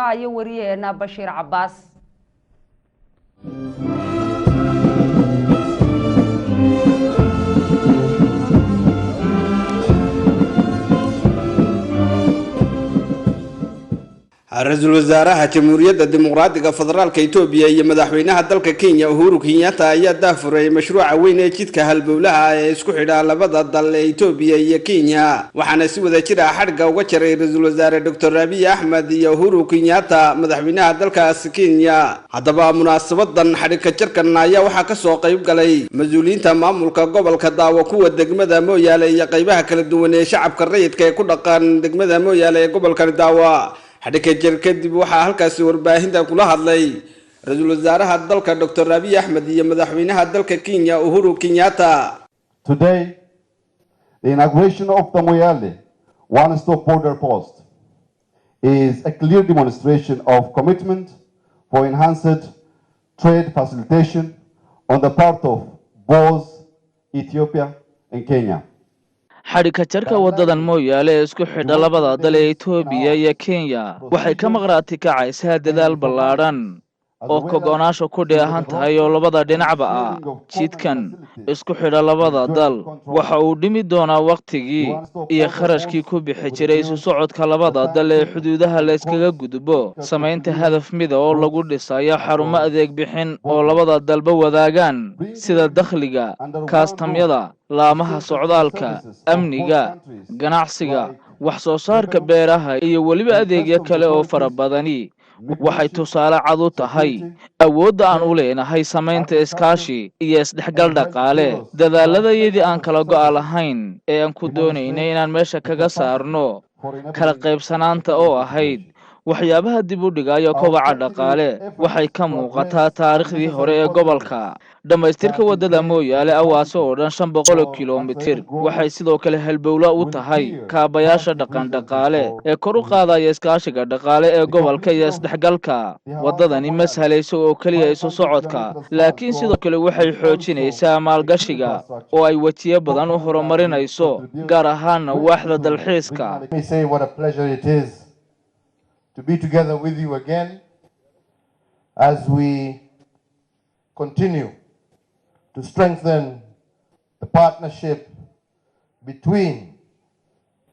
Hayo wariyaheena Bashiir Cabaas. Ra-iisul wasaaraha Jamhuuriyadda Dimuqraadiga Federaalka Etoobiya iyo madaxweynaha dalka Kenya Uhuru Kenyatta ayaa daafuray mashruuca weyn ee jidka halbowlaha ee isku xidha labada dal ee Etoobiya iyo Kenya, waxaana si wada jir ah xadhigga uga jaray ra-iisul wasaare Doctor Abiy Axmed iyo Uhuru Kenyatta, madaxweynaha dalkaasi Kenya. Haddaba munaasabadan xadhigka jarkan ayaa waxaa kasoo qayb galay mas-uuliyiinta maamulka gobolka Daawo, kuwa degmada Mooyaale iyo qaybaha kala duwan ee shacabka rayidka ee ku dhaqan degmada Mooyaale ee gobolka Daawa. Xadhigka jar kadib waxaa halkaasi warbaahinta kula hadlay ra-iisul wasaaraha dalka Doctor Abiy Axmed iyo madaxweynaha dalka Kenya Uhuru Kenyatta. Today, the inauguration of the Moyale One Stop Border Post is a clear demonstration of commitment for enhanced trade facilitation on the part of both Ethiopia and Kenya. Xadhigka jarka waddadan Mooyaale ee isku xidha labada dal ee Itoobiya iyo Kenya waxay ka maqraati kacaysaa dadaal ballaadhan oo kogonaasha ku dheehan tahay oo labada dhinacba ah. Jidkan isku xidha labada dal waxa uu dhimi doonaa wakhtigii iyo kharashkii ku bixi jiray isu socodka labada dal ee xuduudaha la iskaga gudbo. Samaynta hadaf mida oo lagu dhisayo xarumo adeeg bixin oo labada dalba wadaagaan, sida dakhliga, kaastamyada, laamaha socdaalka, amniga, ganacsiga, wax soo saarka beeraha iyo weliba adeegyo kale oo fara badani, waxay tusaale cad u tahay awoodda aan u leenahay samaynta iskaashi iyo isdhexgal dhaqaale. Dadaaladayadii aan kala go'a lahayn ee aan ku doonaynay inaan meesha kaga saarno kala qaybsanaanta oo ahayd waxyaabaha dib u dhigayo kobaca dhaqaale waxay ka muuqataa taariikhdii hore ee gobolka. Dhammaystirka waddada Mooyaale Awaaso oo dhan 500 kilomitir waxay sidoo kale halbowla u tahay kaabayaasha dhaqan dhaqaale ee kor u qaadaya iskaashiga dhaqaale ee gobolka iyo isdhexgalka. Waddadani ma sahlayso oo keliya isu socodka, laakiin sidoo kale waxay xoojinaysaa maalgashiga oo ay wejiyo badan u horumarinayso, gaar ahaana waaxda dalxiiska. Let me say what a pleasure it is to be together with you again as we continue to strengthen the partnership between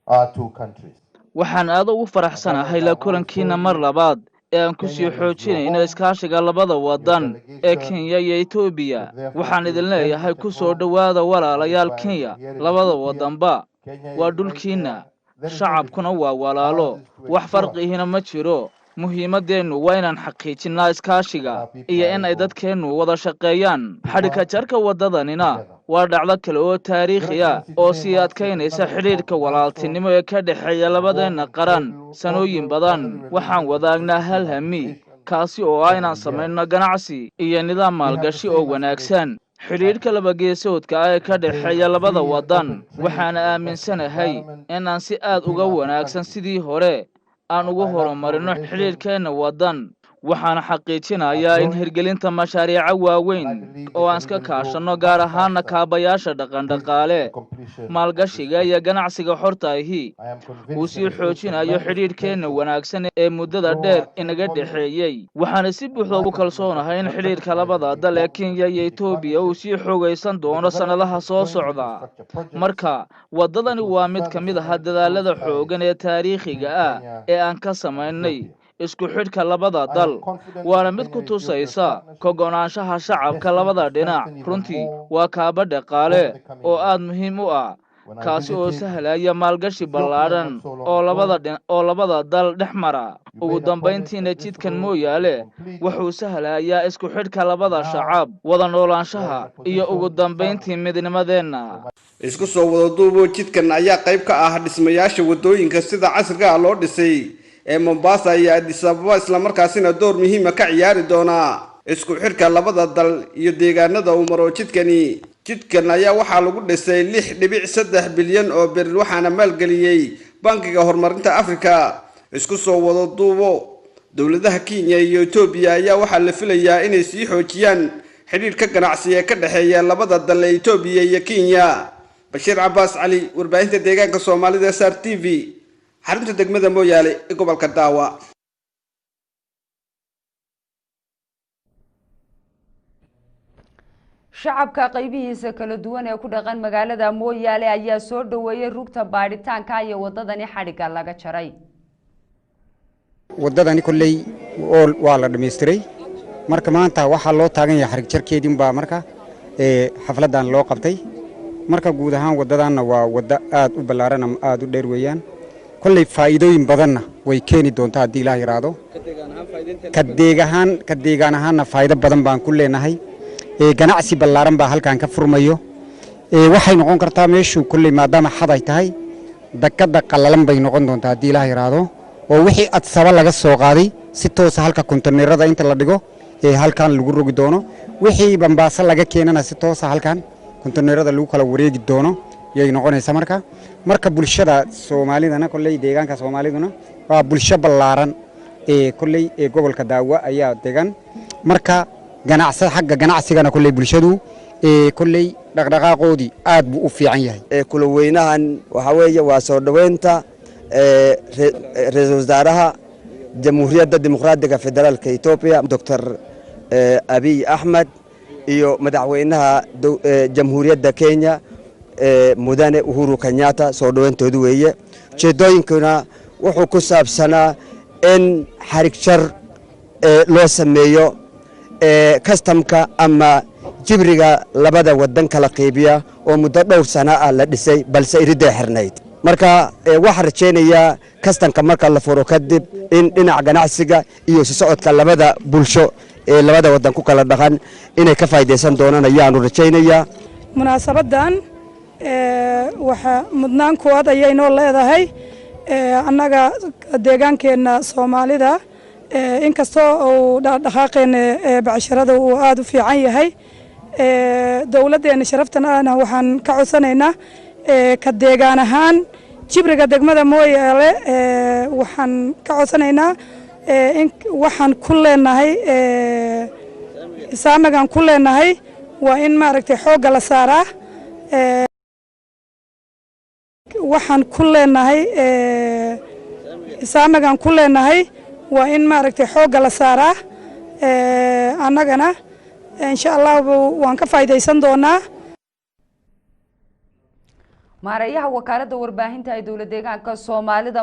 our two countries. Waxaan aad ugu faraxsanahay la kulankiina mar labaad ee aan ku sii xoojinayno iskaashiga labada waddan ee Kenya iyo Etoobiya. Waxaan idin leeyahay, ku soo dhowaada walaalayaal Kenya. Labada waddanba waa dhulkiinna, shacabkuna waa walaalo, wax farqihina ma jiro. Muhiimaddeennu waa inaan xaqiijinnaa iskaashiga iyo in ay dadkeennu wada shaqeeyaan. Xadhigka jarka waddadanina waa dhacdo kale oo taariikhi ah oo sii adkaynaysa xidhiidhka walaaltinimo ee ka dhexeeya labadeenna qaran. Sanooyin badan waxaan wadaagnaa hal hami, kaasi oo ah inaan samayno ganacsi iyo nidaam maalgashi oo wanaagsan, xidhiidhka labageesoodka ah ee ka dhexeeya labada waddan. Waxaana aaminsanahay inaan si aad uga wanaagsan sidii hore aan ugu horumarino xidhiidhkeenna waddan. Waxaana xaqiijinayaa in hirgelinta mashaariico waaweyn oo aan iska kaashanno, gaar ahaana kaabayaasha dhaqandhaqaale, maalgashiga iyo ganacsiga xorta ahi, uu sii xoojinayo xidhiidhkeenna wanaagsan ee muddada dheer inaga dhexeeyey. Waxaana si buuxda ugu kalsoonahay in xidhiidhka labada dal ee Kenya iyo Etoobiya uu sii xoogaysan doono sannadaha soo socda. Marka waddadani waa mid ka mid aha dadaalada xoogan ee taariikhiga ah ee aan ka samaynay isku xidhka labada dal, waana mid ku tusaysa ka go'naanshaha shacabka labada dhinac. Runtii waa kaaba dhaqaale oo aad muhiim u ah, kaasi oo sahlaya maalgashi ballaadhan oo labada dhin oo labada dal dhex mara. Ugu dambayntiina, jidkan Mooyaale wuxuu sahlayaa isku xidhka labada shacab, wada noolaanshaha iyo ugu dambayntii midnimadeenna. Isku soo wada duubo, jidkan ayaa qayb ka ah dhismayaasha waddooyinka sida casriga ah loo dhisay ee Mombasa iyo Addis Ababa, islamarkaasina door muhiima ka ciyaari doona isku xidhka labada dal iyo deegaanada uu maro jidkani. Jidkan ayaa waxaa lagu dhisay 6.3 bilyan oo bir, waxaana maalgeliyey Bankiga Horumarinta Afrika. Isku soo wada duubo, dowladaha Kenya iyo Etoobiya ayaa waxaa la filayaa inay sii xoojiyaan xidhiidhka ganacsi ee ka dhexeeya labada dal ee Etoobiya iyo Kenya. Bashiir Cabaas Cali, warbaahinta deegaanka Soomaalida, SR TV, xarunta degmada Mooyaale ee gobolka Daawa. Shacabka qaybihiisa kala duwan ee ku dhaqan magaalada Mooyaale ayaa soo dhaweeyay rugta baadhitaanka iyo wadadani xadhigga laga jaray. Waddadani kolley ool waa la dhammaystiray. Marka maanta waxaa loo taagan yahay xarig jarkeedii unbaa marka xafladdan loo qabtay. Marka guud ahaan waddadanna waa waddo aad u ballaaran ama aad u dheer weeyaan. Kolley faa'iidooyin badanna way keeni doontaa haddii Ilaah yidhaahdo. Ka deegahaan ka deegaan ahaanna faa'iido badan baan ku leenahay. Ganacsi ballaaran baa halkan ka furmayo. Waxay noqon kartaa meeshu kolley maadaama xad ay tahay dakada qallalan bay noqon doontaa haddii Ilaah yidhaahdo, oo wixii adsaba laga soo qaaday si toosa halka kontaneerada inta la dhigo ee halkan lagu rogi doono, wixii Bambaaso laga keenana si toosa halkan kontaneerada lagu kala wareegi doono yay noqonaysaa. Marka bulshada Soomaalidana kolley deegaanka Soomaaliduna waa bulsho ballaaran ee kolley ee gobolka Daawa ayaa degan. Marka ganacsa xagga ganacsigana kolley bulshadu ee kolley dhaqdhaqaaqoodii aad buu u fiican yahay. Kula weynahan waxaa weeye waa soo dhoweynta ra-iisul wasaaraha Jamhuuriyadda Dimuqraadiga Federaalka Etoobiya Doctor Abiy Axmed iyo madaxweynaha Jamhuuriyadda Kenya Mudane Uhuru Kenyatta soo dhoweyntoodu weeye. Ujeedooyinkuna wuxuu ku saabsanaa in xarig jar loo sameeyo kastamka ama jibriga labada wadan kala qaybiya oo muddo dhowr sano ah la dhisay balse iridday xirnayd. Marka waxaan rajaynayaa kastamka marka la furo kadib in dhinaca ganacsiga iyo isu socodka labada bulsho ee labada wadan ku kala dhaqan inay ka faa'iidaysan doonaan ayaanu rajaynayaa. Munaasabadan waxa mudnaan koowaad ayay noo leedahay annaga deegaankeenna Soomaalida. Inkastoo uu dhaqdhaqaaqeena becsharada uu aada u fiican yahay, dowladdeena sharaftan ahna waxaan ka codsanaynaa ka deegaan ahaan jibriga degmada Mooyaale waxaan ka codsanaynaa in waxaan ku leenahay saamagaan ku leenahay waa in maaragtay xoogga la saaraa. Waxaan ku leenahay saamagaan ku leenahay waa in maaragtay xoogga la saaraa. Annagana insha Allah waan ka faa'iidaysan doonaa. Maareeyaha wakaaladda warbaahinta ee dowlad deegaanka Soomaalida.